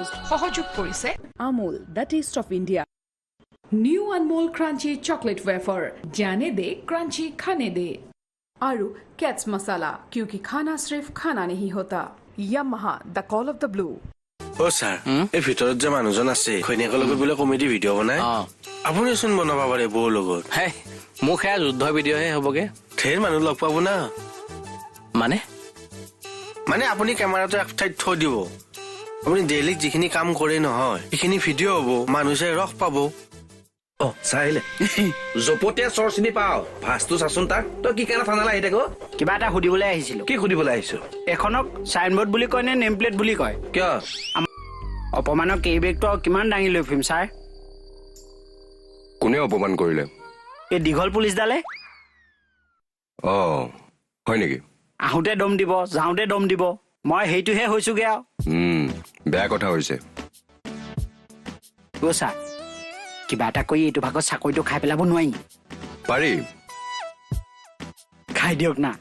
News সহযোগ কৰিছে Amul, the taste of India. New Anmol crunchy chocolate wafer, जाने दे crunchy খানে দে। আৰু কেটছ মছালা, क्योंकि खाना सिर्फ खाना नहीं होता। Yamaha, the call of the blue. O sir, এই ভিতৰত যে মানুহজন আছে, ঘৈণীয়েকৰ লগত বোলে কমেডি ভিডিঅ' বনাই, আপুনিচোন বনাব পাৰে বৌৰ লগত। হে, মোক সেয়া যুদ্ধ ভিডিঅ'হে হ'বগে। ধেৰ মানুহ লগ পাব না। মানে মানে আপুনি কেমেৰাটো এক ঠাইত থৈ দিব, আপুনি ডেইলি যিখিনি কাম কৰে নহয় সেইখিনি ভিডিঅ' হ'ব, মানুহ চাই ৰস পাব। অ ছাৰ আহিলে। জপতীয়া চৰ চিনি পাও, ভাজটো চাচোন তাক। তই কি কাৰণে থানালৈ আহি থাক? কিবা এটা সুধিবলৈ আহিছিলো। কি সুধিবলৈ আহিছ? এখনক চাইনবোৰ্ড বুলি কয় নে নেম প্লেট বুলি কয়? কিয়? অপমানৰ কেৰিবেগটো আৰু কিমান দাঙি লৈ ফুৰিম ছাৰ? কোনে অপমান কৰিলে? এই দীঘল পুলিচডালে। অ হয় নেকি? আহোঁতে দম দিব, যাওঁতে দম দিব, মই সেইটোহে হৈছোগে আৰু। বেয়া কথা হৈছে। অ ছাৰ, কিবা এটা কৰি এইটো ভাগত চাকৰিটো খাই পেলাব নোৱাৰি? পাৰি। খাই দিয়ক না।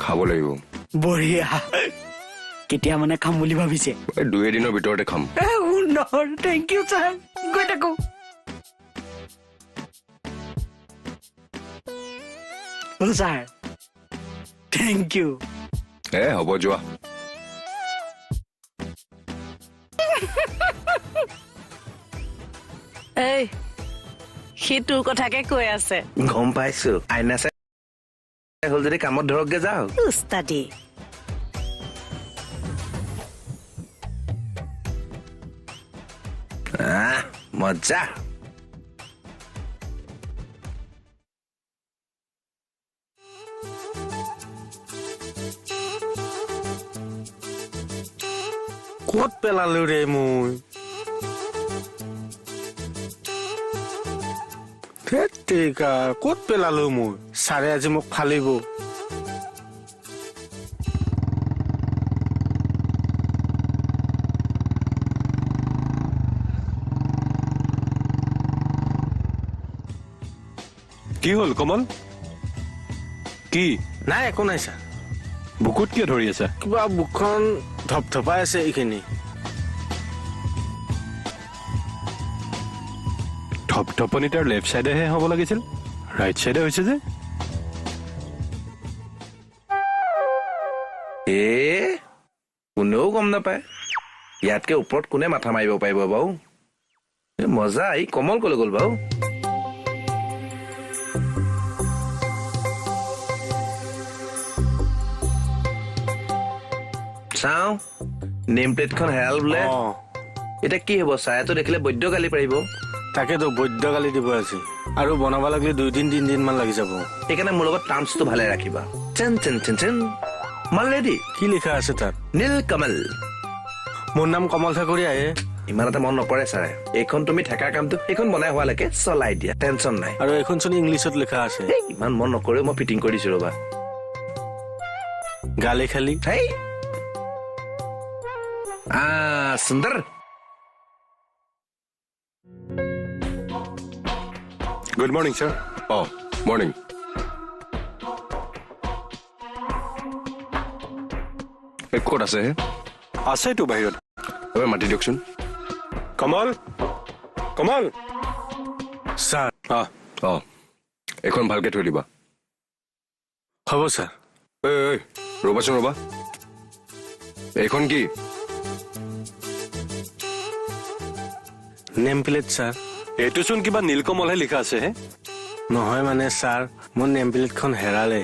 খাব লাগিব। বঢ়িয়া। কেতিয়া মানে খাম বুলি ভাবিছে? দুই এদিনৰ ভিতৰতে খাম। সুন্দৰ, thank U sir. গৈ থাকো। অ ছাৰ, thank U. এ হ'ব যোৱা। এই সি তোৰ কথাকে কৈ আছে। গম পাইছো। আইনা চাই হ'ল যদি কামত ধৰকগে যাওক। উস্তাদি। মজা। ক'ত পেলালো ৰে মই? ক'ত পেলালো মই? ছাৰে আজি মোক ফালিব। কি হ'ল কমল? কি? নাই, একো নাই ছাৰ। বুকুত কিয় ধৰি আছা? কিবা বুকখন ধপধপাই আছে এইখিনি। ধপধপনি তাৰ লেফ্ট চাইডেহে হ'ব লাগিছিল, ৰাইট চাইডে হৈছে যে। এ কোনেও গম নাপায়, ইয়াতকে ওপৰত কোনে মাথা মাৰিব পাৰিব বাৰু? মজা। এই কমল কলৈ গ'ল বাৰু? চাওঁ, নেম প্লেটখন হেৰাল বোলে। এতিয়া কি হ'ব? ছাৰেতো দেখিলে বৈদ্য গালি পাৰিব। তাকেতো, বৈদ্য গালি দিব আজি। আৰু বনাব লাগিলে 2 দিন 3 দিন মান লাগি যাব। সেইকাৰণে মোৰ লগত টাৰ্মছটো ভালে ৰাখিবা। চেন চেন চেন চেন মাল ৰেডি। কি লিখা আছে তাত? নীল কমল। মোৰ নাম কমল ঠাকুৰীয়া। ইমান এটা মন নকৰে ছাৰে। এইখন তুমি ঠেকাৰ কামটো সেইখন বনাই হোৱালৈকে চলাই দিয়া, টেনচন নাই। আৰু এইখন চোন ইংলিছত লিখা আছে। ইমান মন নকৰেও, মই ফিটিং কৰি দিছো ৰ'বা। গালি খালি। হেই সুন্দৰ। Good morning sir. অ মৰ্ণিং। এই ক'ত আছে? আছেতো বাহিৰত। এবাৰ মাতি দিয়কচোন। কমল, কমল ছাৰ। অ এইখন ভালকে থৈ দিবা। হ'ব ছাৰ। এই ৰ'বাচোন ৰ'বা, এইখন কি? Name plate sir. এইটোচোন কিবা নীলকমলহে লিখা আছে হে। নহয় মানে ছাৰ, মোৰ নেম প্লেটখন হেৰালে,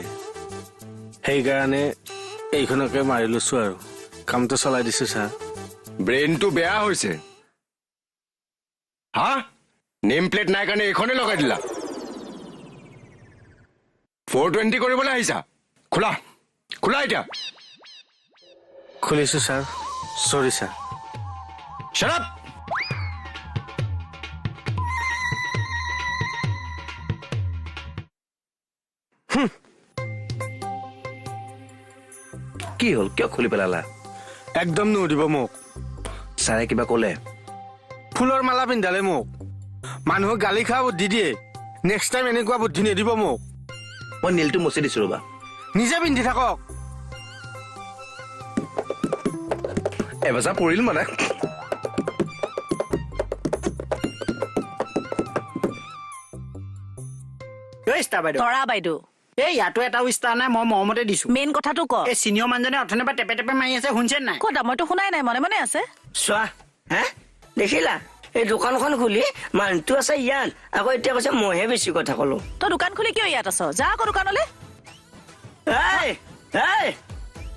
সেইকাৰণে এইখনকে মাৰি লৈছো আৰু কামটো চলাই দিছো ছাৰ। ব্ৰেইনটো বেয়া হৈছে হা? নেম প্লেট নাই কাৰণে এইখনে লগাই দিলা? 420 কৰিবলৈ আহিছা? খোলা খোলা এতিয়া। খুলিছো ছাৰ, চৰি ছাৰ। Shut up! কি হ'ল? কিয় খুলি পেলালা? একদম নুসুধিব মোক। ছাৰে কিবা ক'লে? ফুলৰ মালা পিন্ধালে মোক। মানুহক গালি খোৱা বুদ্ধি দিয়ে, নেক্সট টাইম এনেকুৱা বুদ্ধি নিদিব মোক। মই নীলটো মচি দিছো ৰ'বা। নিজে পিন্ধি থাকক। এবাৰ পৰিল মানে। ষ্টাৰ বাইদেউ। তৰা বাইদেউ। এই ইয়াতো এটাও ষ্টাৰ নাই, মই মৰমতে দিছো। মেইন কথাটো ক। এই চিনিয়ৰ মানুহজনে অথনিৰ পৰা টেপে টেপে মাৰি আছে, শুনিছে নাই? ক'ত, মইতো শুনাই নাই, মনে মনে আছে। চোৱা হে, দেখিলা এই দোকানখন খুলি মানুহটো আছে ইয়াত, আকৌ এতিয়া কৈছে মইহে বেছি কথা কলো। তই দোকান খুলি কিয় ইয়াত আছ? যা আকৌ দোকানলৈ।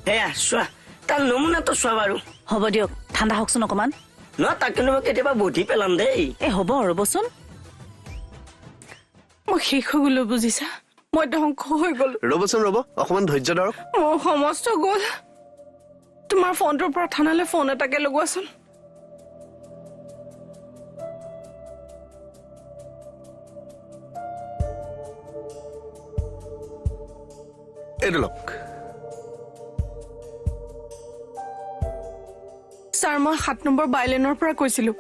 সেয়া চোৱা, তাৰ নমুনাটো চোৱা বাৰু। হ'ব দিয়ক, ঠাণ্ডা হওকচোন অকমান। ন তাক কিন্তু মই কেতিয়াবা বধি পেলাম দেই। এই হ'ব, ৰ'বচোন। মই শেষ হৈ গলো বুজিছা, মই ধ্বংস হৈ গলো। ৰ'বচোন ৰ'ব, অকমান ধৈৰ্য ধৰক। মোৰ সমস্ত গ'ল। তোমাৰ ফোনটোৰ পৰা থানালৈ ফোন এটাকে লগোৱাচোন। এইটো লওক। ছাৰ, মই 7 নম্বৰ বাইলেনৰ পৰা কৈছিলো।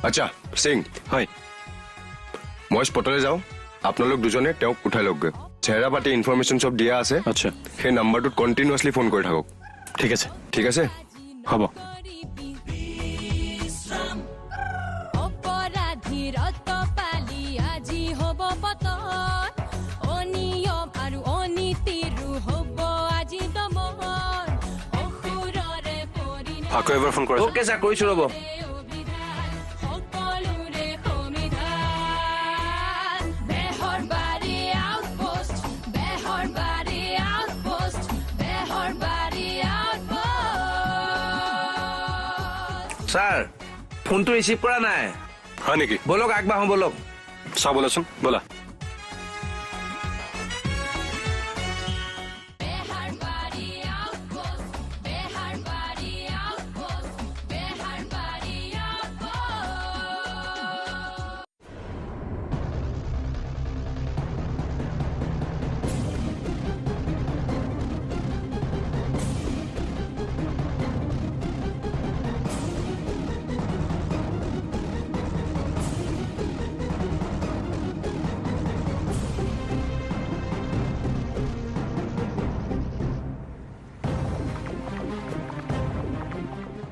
আচ্ছা সিং, হয়, মই স্পটলৈ যাওঁ, আপোনালোক দুজনে তেওঁক উঠাই লওকগৈ। চেহেৰা পাতি ইনফৰমেশ্যন চব দিয়া আছে। আচ্ছা, সেই নাম্বাৰটোত কণ্টিনিউৱাছলি ফোন কৰি থাকক। ঠিক আছে, ঠিক আছে, হ'ব। আকৌ এবাৰ ফোন কৰা। অ'কে ছাৰ, কৰিছো ৰ'ব। ছাৰ, ফোনটো ৰিচিভ কৰা নাই। হয় নেকি? ব'লক আগবাঢ়ো, ব'লক। চাওঁ ব'লাচোন, ব'লা।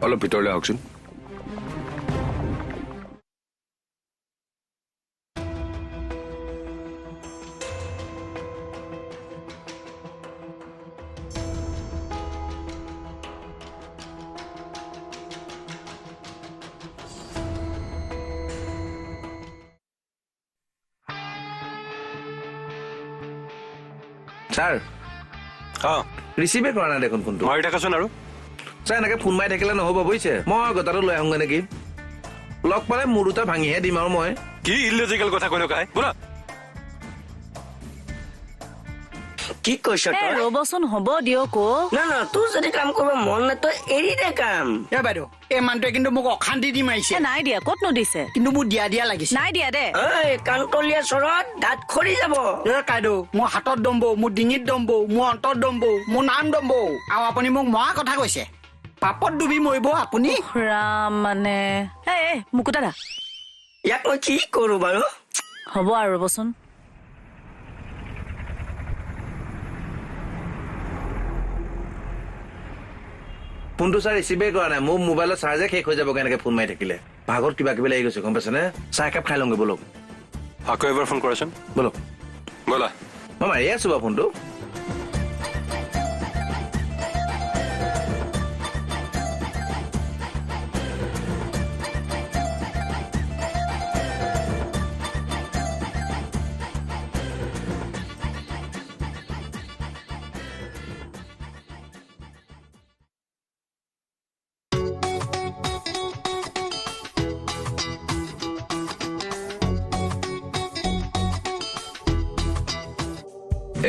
অলপ ভিতৰলৈ আহকচোন। ছাৰ, ৰিচিভে কৰা নাই দেখোন ফোনটো। মাৰি থাকাচোন আৰু। ছাৰ, এনেকে ফোন মাৰি থাকিলে নহ'ব বুজিছে। মই গোটাটো লৈ আহোঁগৈ নেকি? লগ পালে মোৰ দুটা ভাঙিহে দিম আৰু মই। কি ইলজিকেল কথা কৈ থকা, ব'লা। কি কৈছ তই? ৰ'বচোন, হ'ব দিয়ক। না না, তোৰ যদি কাম কৰিব মন নাই তই এৰি দে কাম। এ বাইদেউ, এই মানুহটোৱে কিন্তু মোক অশান্তি দি মাৰিছে। নাই দিয়া, ক'তনো দিছে? কিন্তু মোৰ দিয়া দিয়া লাগিছে। নাই দিয়া দে। এই কাণতলীয়া চৰত দাঁত খৰি যাব। এ কাইদেউ, মোৰ হাতত দম্বৌ, মোৰ ডিঙিত দম্বৌ, মোৰ অন্তৰত দম্বৌ, মোৰ নাম দম্বৌ, আৰু আপুনি মোক মৰা কথা কৈছে। পাপত ডুবি মৰিব আপুনি। ৰাম মানে। এই মুকুতা দা, ইয়াক মই কি কৰো বাৰু? হ'ব আৰু ৰ'বচোন। ফোনটো ছাৰ ৰিচিভেই কৰা নাই। মোৰ মোবাইলৰ চাৰ্জে শেষ হৈ যাব কেনেকে ফোন মাৰি থাকিলে। ভাগত কিবা কিবি লাগি গৈছে, গম পাইছেনে? চাহ একাপ খাই লওঁগৈ ব'লক। আকৌ এবাৰ ফোন কৰাচোন। ব'লক, ব'লা। মই মাৰিয়ে আছো বাৰু ফোনটো।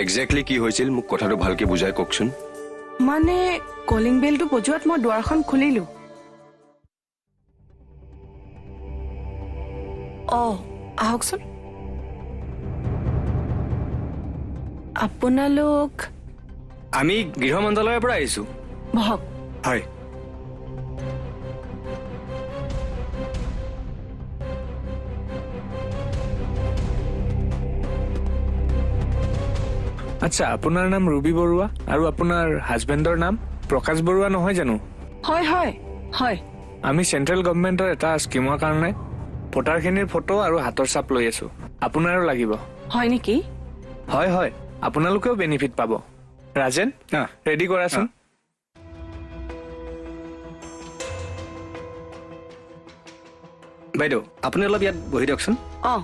একজেক্টলি কি হৈছিল মোক কথাটো ভালকে বুজাই কওকচোন। মানে কলিং বেলটো বজোৱাত মই দুৱাৰখন খুলিলো। অ, আহকচোন। আপোনালোক? আমি গৃহ মন্ত্ৰালয়ৰ পৰা আহিছো। বহক। হয়। আচ্ছা, আপোনাৰ নাম ৰুবি বৰুৱা আৰু আপোনাৰ হাজবেণ্ডৰ নাম প্ৰকাশ বৰুৱা নহয় জানো? হয় হয় হয়। আমি চেণ্ট্ৰেল গভৰ্ণমেণ্টৰ এটা স্কিমৰ কাৰণে ভোটাৰখিনিৰ ফটো আৰু হাতৰ চাপ লৈ আছো। আপোনাৰো লাগিব? হয় নেকি? হয় হয়, আপোনালোকেও বেনিফিট পাব। ৰাজেন, ৰেডি কৰাচোন। বাইদেউ, আপুনি অলপ ইয়াত বহি দিয়কচোন। অঁ।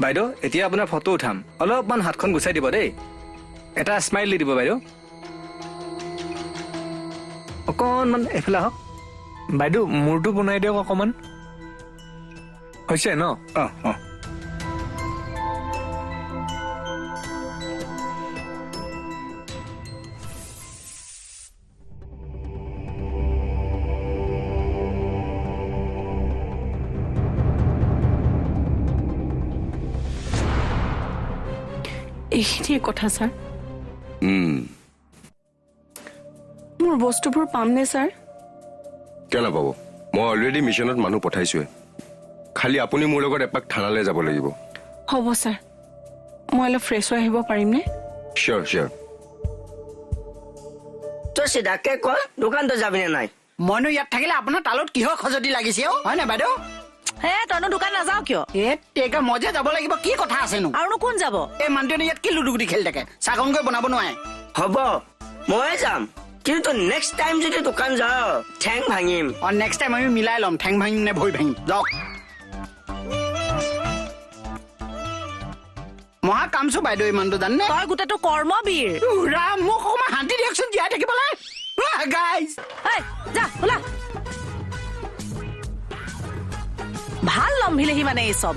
বাইদেউ, এতিয়া আপোনাৰ ফটো উঠাম। অলপমান হাতখন গুচাই দিব দেই। এটা স্মাইল দি দিব বাইদেউ। অকণমান এইফালে আহক। বাইদেউ, মূৰটো বনাই দিয়ক অকণমান। হৈছে ন? অঁ অঁ। এইখিনিয়ে কথা ছাৰ। মোৰ বস্তুবোৰ পামনে ছাৰ? কিয় নাপাব, মই অলৰেডি মিছনত মানুহ পঠাইছোৱে। খালি আপুনি মোৰ লগত এপাক থানালৈ যাব লাগিব। হ'ব ছাৰ, মই অলপ ফ্ৰেছ হৈ আহিব পাৰিমনে? চিয়'ৰ চিয়'ৰ। তই চিধাকে ক, দোকানটো যাবি নে নাই? মইনো ইয়াত থাকিলে আপোনাৰ তালত কিহৰ খজতি লাগিছে অ', হয় নাই বাইদেউ? হে, তইনো দোকান নাযাও কিয়? এ টেকা, মই যে যাব লাগিব কি কথা আছেনো? আৰুনো কোন যাব? এই মানুহজনে ইয়াত কি লুডুগুটি খেলি থাকে, চাকনকৈ বনাব নোৱাৰে। হ'ব, ময়ে যাম, কিন্তু নেক্সট টাইম যদি দোকান যাওঁ ঠেং ভাঙিম। অ, নেক্সট টাইম আমি মিলাই ল'ম, ঠেং ভাঙিম নে ভৰি ভাঙিম। যাওক। মহা কামছো বাইদেউ এই মানুহটো, জানেনে? তই গোটেইটো কৰ্মবীৰ। ৰাম, মোক অকণমান শান্তি দিয়কচোন জীয়াই থাকিবলৈ। গাইজ, যা ওলা। ভাল লম্ভিলেহি মানে এই চব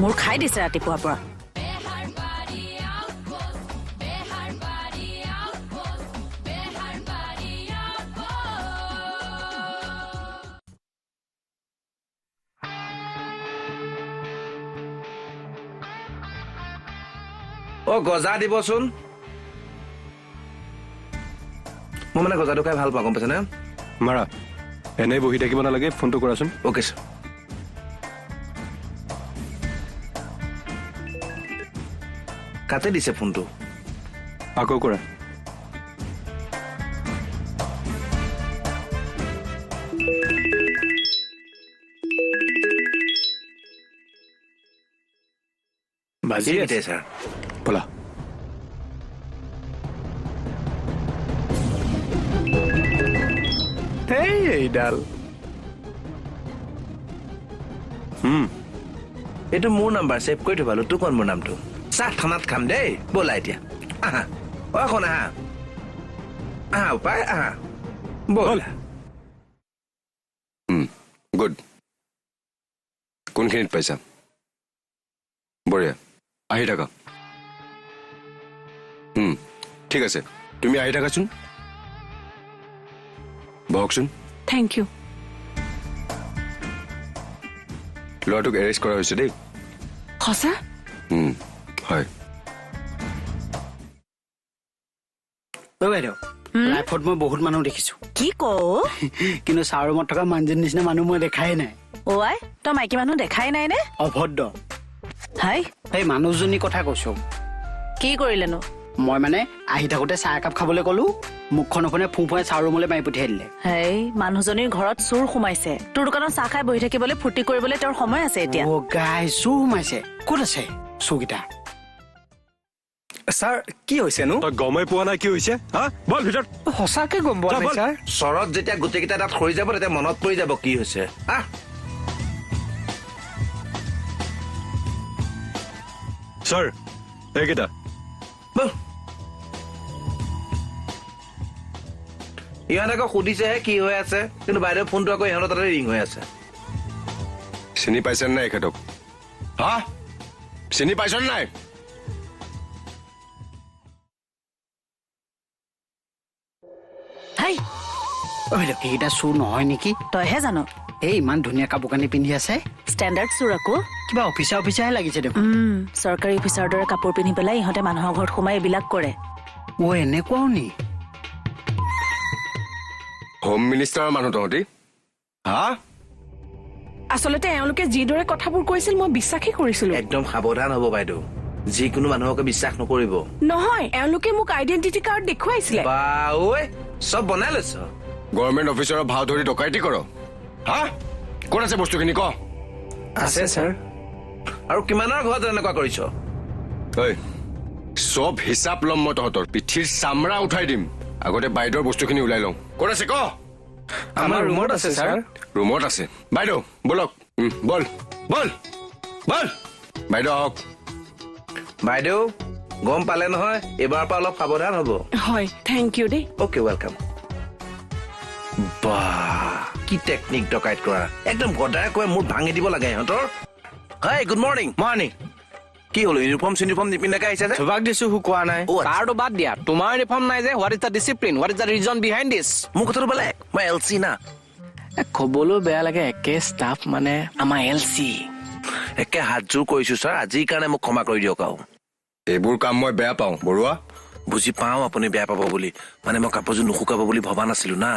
মোৰ খাই দিছে ৰাতিপুৱাৰ পৰা। অ, গজা দিবচোন। মই মানে গজাটো খাই ভাল পাওঁ, গম পাইছেনে? মাৰা, এনেই বহি থাকিব নালাগে, ফোনটো কৰাচোন। Okay sir. কাটি দিছে ফোনটো। আকৌ কৰা। বাজি আছে ছাৰ। ব'লা। এইডাল। এইটো মোৰ নাম্বাৰ, ছেভ কৰি থবা। লুটু কোন মোৰ নামটো। চাহ থানাত খাম দেই। ব'লা এতিয়া, আহা। অ শুন, আহা আহা, উপায় আহা, ব'লা। গুড। কোনখিনিত পাইছা? বঢ়িয়া, আহি থাকা। ঠিক আছে, তুমি আহি থাকাচোন। বহকচোন। Thank you. ল'ৰাটোক এৰেষ্ট কৰা হৈছে দেই। সঁচা? হয়। বাইদেউ, লাইফত মই বহুত মানুহ দেখিছো। কি কও? কিন্তু ছাৰ ৰুমত থকা মানুহজনীৰ নিচিনা মানুহ মই দেখাই নাই। অ আই, তই মাইকী মানুহ দেখাই নাই নে? অভদ্ৰ। হাই, সেই মানুহজনীৰ কথা কৈছো। কি কৰিলেনো? মই মানে আহি থাকোতে চাহ একাপ খাবলৈ ক'লো, মুখখন অকণে ফুঁ ফুৱাই চাহ ৰুমলৈ মাৰি পঠিয়াই দিলে। হেই, মানুহজনীৰ ঘৰত চোৰ সোমাইছে। তোৰ দোকানত চাহ খাই বহি থাকিবলৈ, ফূৰ্তি কৰিবলৈ তেওঁৰ সময় আছে এতিয়া। অ গাই, চোৰ সোমাইছে? ক'ত আছে চোৰকেইটা? ছাৰ, কি হৈছেনো? তই গমেই পোৱা নাই কি হৈছে? হা, বল ভিতৰত। সঁচাকে গম পোৱা নাই ছাৰ। চৰত যেতিয়া গোটেইকেইটা তাত সৰি যাব, তেতিয়া মনত পৰি যাব কি হৈছে। আহ ছাৰ, এইকেইটা। ইহঁত আকৌ সুধিছেহে কি হৈ আছে, কিন্তু বাইদেউ ফোনটো আকৌ ইহঁতৰ তাতে ৰিং হৈ আছে। চিনি পাইছে নাই এখেতক? হা, চিনি পাইছ নাই? হাই, এইকেইটা চোৰ নহয় নেকি? তইহে জান। এই ইমান ধুনীয়া কাপোৰ কানি পিন্ধি আছে। ষ্টেণ্ডাৰ্ড চোৰ আকৌ। কিবা অফিচাৰ অফিচাৰহে লাগিছে দেখোন। চৰকাৰী অফিচাৰৰ দৰে কাপোৰ পিন্ধি পেলাই ইহঁতে মানুহৰ ঘৰত সোমাই এইবিলাক কৰে। অ, এনেকুৱাও নি? হোম মিনিষ্টাৰৰ মানুহ তহঁতি? হা? আচলতে এওঁলোকে যিদৰে কথাবোৰ কৈছিল মই বিশ্বাসেই কৰিছিলো। একদম সাৱধান হ'ব বাইদেউ, যিকোনো মানুহকে বিশ্বাস নকৰিব। নহয়, এওঁলোকে মোক আইডেণ্টিটি কাৰ্ড দেখুৱাইছিলে। বা ঐ, চব বনাই লৈছ। গভৰ্ণমেণ্ট অফিচাৰৰ ভাও ধৰি ডকাইতি কৰ? হা, ক'ত আছে বস্তুখিনি ক? আছে ছাৰ। আৰু কিমানৰ ঘৰত এনেকুৱা কৰিছ? ঐ, চব হিচাপ ল'ম মই, তহঁতৰ পিঠিৰ চামৰা উঠাই দিম। আগতে বাইদেউৰ বস্তুখিনি ওলাই লওঁ। ক'ত আছে ক? আমাৰ ৰুমত আছে ছাৰ। ৰুমত আছে। বাইদেউ ব'লক। বল বল বল, বাইদেউ আহক। বাইদেউ গম পালে নহয়, এইবাৰৰ পৰা অলপ সাৱধান হ'ব। হয়, thank U দেই। Okay, welcome. বা কি টেকনিক ডকাইত কৰা, একদম গদাই কৈ মোৰ ভাঙি দিব লাগে ইহঁতৰ। হাই, গুড মৰ্ণিং। মৰ্ণিং। কি হ'ল, ইউনিফৰ্ম চিউনিফৰ্ম নিপিন্ধাকে আহিছে যে? তোমাক দিছো, শুকোৱা নাই। অ, আচ্ছা। তাৰটো বাদ দিয়া, তোমাৰ ইউনিফৰ্ম নাই যে। What is the discipline, what is the reason behind this? মোৰ কথাটো বেলেগ, মই এল চি না। ক'বলৈও বেয়া লাগে, একে ষ্টাফ মানে আমাৰ এল চি। একে হাতযোৰ কৰিছো ছাৰ, আজিৰ কাৰণে মোক ক্ষমা কৰি দিয়ক। আৰু এইবোৰ কাম মই বেয়া পাওঁ বৰুৱা। বুজি পাওঁ আপুনি বেয়া পাব বুলি, মানে মই কাপোৰযোৰ নুশুকাব বুলি ভবা নাছিলো না।